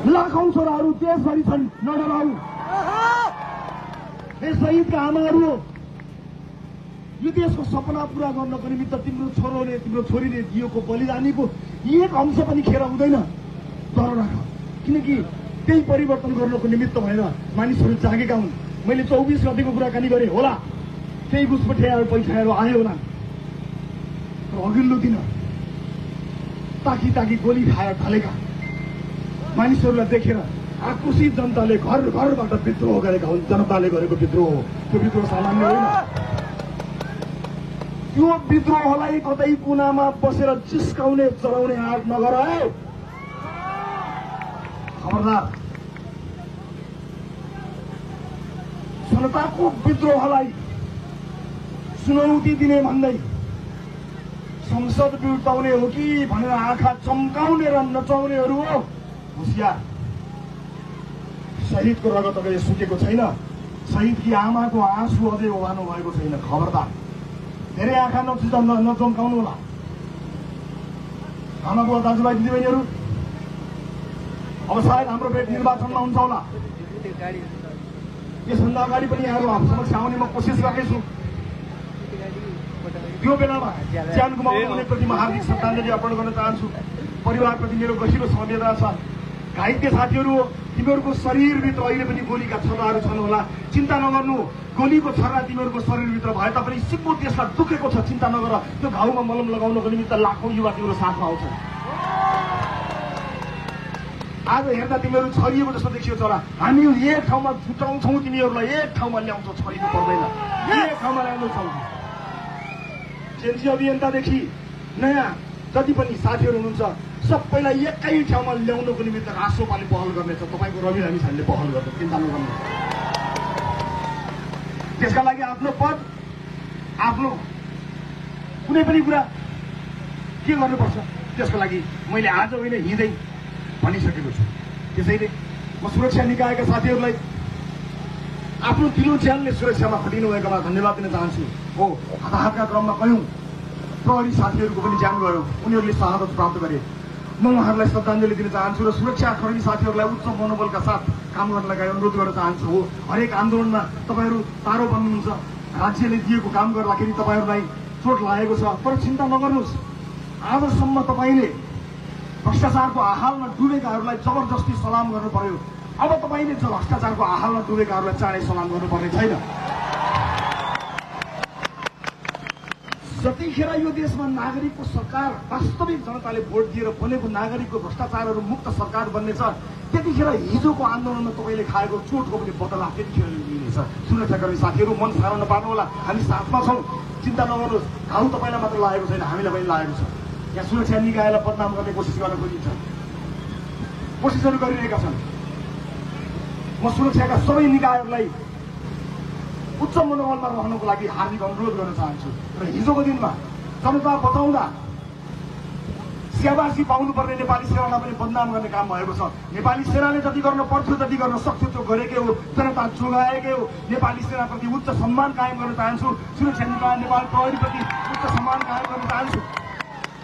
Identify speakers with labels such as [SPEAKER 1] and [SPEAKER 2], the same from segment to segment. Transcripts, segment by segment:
[SPEAKER 1] लाखौं छोराहरू देशभरि छन्, नडराउ। हे शहीदका आमाहरू, यो देशको सपना पूरा गर्नको निमित्त तिम्रो छोरोले तिम्रो छोरीले दिएको बलिदानीको एक अंश पनि खेर हुँदैन। डर राख, किनकि त्यही परिवर्तन गर्नको निमित्त भएर मानिसहरू जागेका हुन्। मैले 24 गतेको कुराकानी गरेँ होला, केही घुसपठियाहरू पैसाहरू आयो होला, तर अघिल्लो दिन ताकी ताकी गोली खाएर ढलेका मानिसहरूलाई देखेर आक्रोशित जनताले घर घरबाट विद्रोह गरेका हुन्। जनताले गरेको विद्रोह हो, त्यो विद्रोह सामान्य होइन। त्यो विद्रोहलाई कतै कुनामा बसेर जिस्काउने चलाउने आँट नगर। खबरदार, जनताको विद्रोहलाई चुनौती दिने भन्दै संसद बिउताउने हो कि भनेर आँखा चम्काउने र नचाउनेहरू हो होशियार। शहीदको रगत अझै सुकेको छैन, शहीदकी आमाको आँसु अझै ओभानो भएको छैन। खबरदार, धेरै आँखा नचम्काउनु होला। आमा बुवा दाजुभाइ दिदीबहिनीहरू, अब सायद हाम्रो भेट निर्वाचनमा हुन्छ होला। यसभन्दा अगाडि पनि यहाँहरू हाम्रो समक्ष आउने म कोसिस गर्नेछु। त्यो बेलामा ज्यान गुमाउनेप्रति म हार्दिक श्रद्धाञ्जली अर्पण गर्न चाहन्छु। परिवारप्रति मेरो गहिरो संवेदना छ। घाइते साथीहरू हो, तिमीहरूको शरीरभित्र अहिले पनि गोलीका छर्राहरू छन् होला, चिन्ता नगर्नु। गोलीको छर्रा तिमीहरूको शरीरभित्र भए तापनि सिक्को देशलाई दुखेको छ, चिन्ता नगर। त्यो घाउमा मलम लगाउनको निमित्त लाखौं युवा तिम्रो साथमा आउँछन्। आज हेर्दा तिमीहरू छरिएको जस्तो देखियो चरा। हामी एक ठाउँमा छुट्याउँछौँ, तिमीहरूलाई एक ठाउँमा ल्याउँछौँ, छरिनु पर्दैन, एक ठाउँमा ल्याउँछौँ। जेएनसी अभियन्तादेखि नयाँ जति पनि साथीहरू हुनुहुन्छ सबैलाई एकै ठाउँमा ल्याउनको निमित्त राष्ट्रपाले पहल गर्नेछ। तपाईँको रवि लामिछानेले पहल गर्छ, चिन्ता नगर्नु। त्यसका लागि आफ्नो पद, आफ्नो कुनै पनि कुरा के गर्नुपर्छ त्यसको लागि मैले आज होइन हिँड्दै भनिसकेको छु। त्यसैले म सुरक्षा निकायका साथीहरूलाई आफ्नो दिलो ज्यानले सुरक्षामा खटिनु भएकोमा धन्यवाद दिन चाहन्छु। हो, हताहतका क्रममा कयौं प्रहरी साथीहरूको पनि ज्यान गयो, उनीहरूले शहादत प्राप्त गरे। म उहाँहरूलाई श्रद्धाञ्जली दिन चाहन्छु र सुरक्षाकर्मी साथीहरूलाई उच्च मनोबलका साथ काम गर्नलाई अनुरोध गर्न चाहन्छु। हो, हरेक आन्दोलनमा तपाईँहरू तारो बन्नुहुन्छ, राज्यले दिएको काम गर्दाखेरि तपाईँहरूलाई चोट लागेको छ, तर चिन्ता नगर्नुहोस्। आजसम्म तपाईँले भ्रष्टाचारको आहालमा डुबेकाहरूलाई जबरजस्ती सलाम गर्नु पर्यो, अब तपाईँले भ्रष्टाचारको आहालमा डुबेकाहरूलाई चाँडै सलाम गर्नुपर्ने छैन। जतिखेर यो देशमा नागरिकको सरकार, वास्तविक जनताले भोट दिएर बनेको नागरिकको भ्रष्टाचारहरू मुक्त सरकार बन्नेछ, त्यतिखेर हिजोको आन्दोलनमा तपाईँले खाएको चोटको पनि बदला त्यतिखेर लिनेछ। सुरक्षाकर्मी साथीहरू, मन साह्रो नपार्नु होला, हामी साथमा छौँ, चिन्ता नगर्नुहोस्। घाउ तपाईँलाई मात्र लागेको छैन, हामीलाई पनि लागेको छ। यहाँ सुरक्षा निकायलाई बदनाम गर्ने कोसिस गर्न खोजिन्छ, कोसिसहरू गरिरहेका छन्। म सुरक्षाका सबै निकायहरूलाई उच्च मनोबलमा रहनको लागि हार्दिक अनुरोध गर्न चाहन्छु। र हिजोको दिनमा जनता बचाउँदा स्याबासी पाउनुपर्ने नेपाली सेनालाई पनि बदनाम गर्ने काम भएको छ। नेपाली सेनाले जति गर्न पर्थ्यो, जति गर्न सक्थ्यो त्यो गरेकै हो, जनता जोगाएकै हो। नेपाली सेनाप्रति उच्च सम्मान कायम गर्न चाहन्छु। सुरक्षा निकाय नेपाल प्रहरीप्रति उच्च सम्मान कायम गर्न चाहन्छु।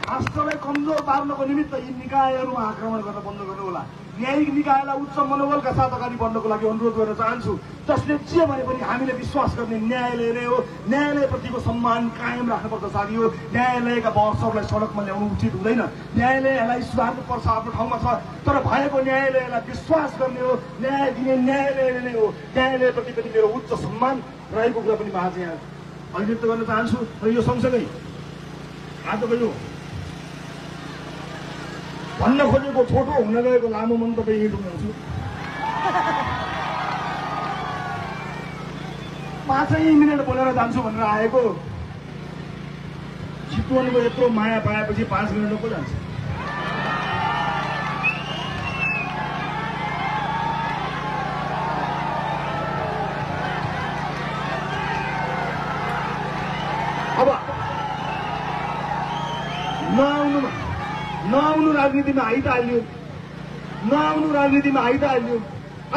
[SPEAKER 1] राष्ट्रलाई कमजोर पार्नको निमित्त यी निकायहरूमा आक्रमण गर्न बन्द गर्नु होला। न्यायिक निकायलाई उच्च मनोबलका साथ अगाडि बढ्नको लागि अनुरोध गर्न चाहन्छु। जसले जे भने पनि हामीले विश्वास गर्ने न्यायालय नै हो। न्यायालयप्रतिको सम्मान कायम राख्नुपर्छ साथी हो। न्यायालयका बहसहरूलाई सडकमा ल्याउनु उचित हुँदैन। न्यायालयलाई सुधार्नुपर्छ, आफ्नो ठाउँमा छ, तर भएको न्यायालयलाई विश्वास गर्ने हो, न्याय दिने न्यायालय नै हो। न्यायालयप्रति पनि मेरो उच्च सम्मान रहेको कुरा पनि म आज यहाँ अभिव्यक्त गर्न चाहन्छु। र यो सँगसँगै आजको यो भन्न खोजेको छोटो हुन गएको लामो मन्तव्य यही टुङ्गाउँछु। 5 मिनट बोलेर जान्छु भनेर आएको, चितवनको यत्रो माया पाएपछि 5 मिनटमा पो जान्छ। अब नआउनु राजनीतिमा आइहाल्यो, नआउनु राजनीतिमा आइहाल्यो।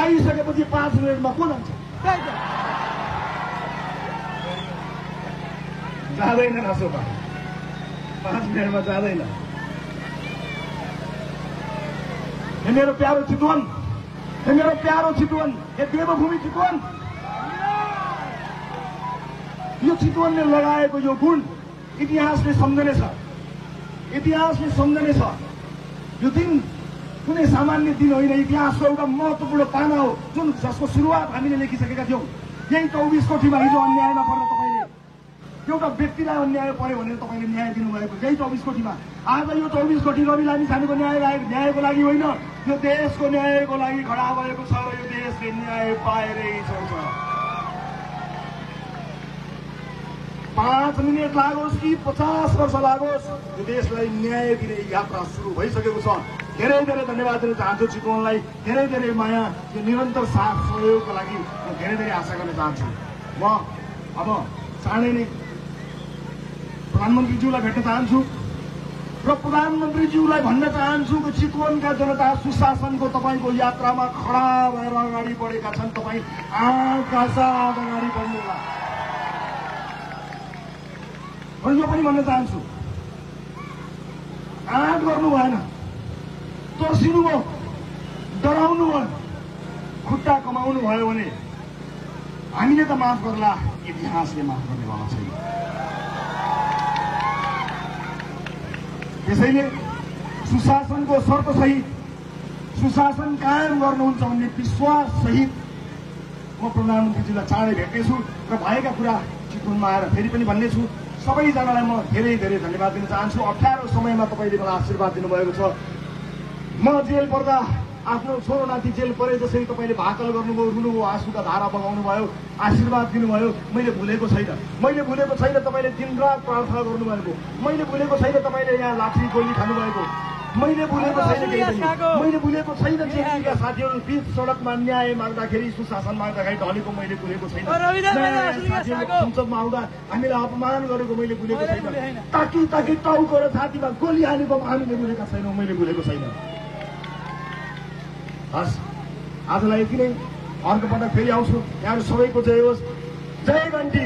[SPEAKER 1] आइसकेपछि 5 मिनटमा को जान्छ? जाँदैन रासोपा, 5 मिनटमा जाँदैन। हे मेरो प्यारो चितवन, हे मेरो प्यारो चितवन, हे देवभूमि चितवन, यो चितवनले लगाएको यो गुण इतिहासले सम्झने छ, इतिहासले सम्झने छ। यो दिन कुनै सामान्य दिन होइन, इतिहासको एउटा महत्त्वपूर्ण पाना हो जुन जसको सुरुवात हामीले लेखिसकेका थियौँ। यही 24 कोठीमा हिजो अन्यायमा पर्दा तपाईँले एउटा व्यक्तिलाई अन्याय पर्यो भनेर तपाईँले न्याय दिनुभएको, यही 24 कोठीमा। आज यो 24 कोठी रवि लामिछानेको न्यायको लागि होइन, यो देशको न्यायको लागि खडा भएको छ र यो देशले न्याय पाएरै छ। 5 मिनट लागोस् कि 50 वर्ष लागोस्, यो देशलाई न्याय दिने यात्रा सुरु भइसकेको छ। धेरै धेरै धन्यवाद दिन चाहन्छु चितवनलाई, धेरै धेरै माया, यो निरन्तर साथ सहयोगको लागि म धेरै धेरै आशा गर्न चाहन्छु। म अब चाँडै नै प्रधानमन्त्रीज्यूलाई भेट्न चाहन्छु र प्रधानमन्त्रीज्यूलाई भन्न चाहन्छु कि चितवनका जनता सुशासनको तपाईँको यात्रामा खडा भएर अगाडि बढेका छन्। तपाईँ आँखका साथ अगाडि बढ्नुहोला। र यो पनि भन्न चाहन्छु, आँट गर्नु भएन, तर्सिनु भयो, डराउनु भयो, खुट्टा कमाउनु भयो भने हामीले त माफ गर्ला, इतिहासले माफ गर्नेवाला छैन। त्यसैले सुशासनको शर्तसहित सुशासन कायम गर्नुहुन्छ भन्ने विश्वास सहित म प्रधानमन्त्रीजीलाई चाँडै भेट्नेछु र भएका कुरा चितवनमा आएर फेरि पनि भन्नेछु। सबैजनालाई म धेरै धेरै धन्यवाद दिन चाहन्छु। 18 समयमा तपाईँले मलाई आशीर्वाद दिनुभएको छ। म जेल पर्दा आफ्नो छोरो नाति जेल परे जसरी तपाईँले भाकल गर्नुभयो, रुनुभयो, आँसुका धारा बगाउनु भयो, आशीर्वाद दिनुभयो, मैले भुलेको छैन। मैले भुलेको छैन तपाईँले दिनरात प्रार्थना गर्नुभएको, मैले भुलेको छैन तपाईँले यहाँ लाठी गोली खानुभएको, मैले भुलेको छैन केही पनि। मैले भुलेको छैन जेलका साथीहरू बीच सडकमा न्याय माग्दाखेरि, सुशासन माग्दाखेरि ढलेको मैले भुलेको छैन। संसदमा आउँदा हामीलाई अपमान गरेको मैले भुलेको छैन। ताकि टाउको र छातीमा गोली हानेको हामीले भुलेका छैनौँ, मैले भुलेको छैन। हस्, आजलाई यति नै। अर्को पटक फेरि आउँछु। यहाँहरू सबैको जय होस्। जय घन्टी।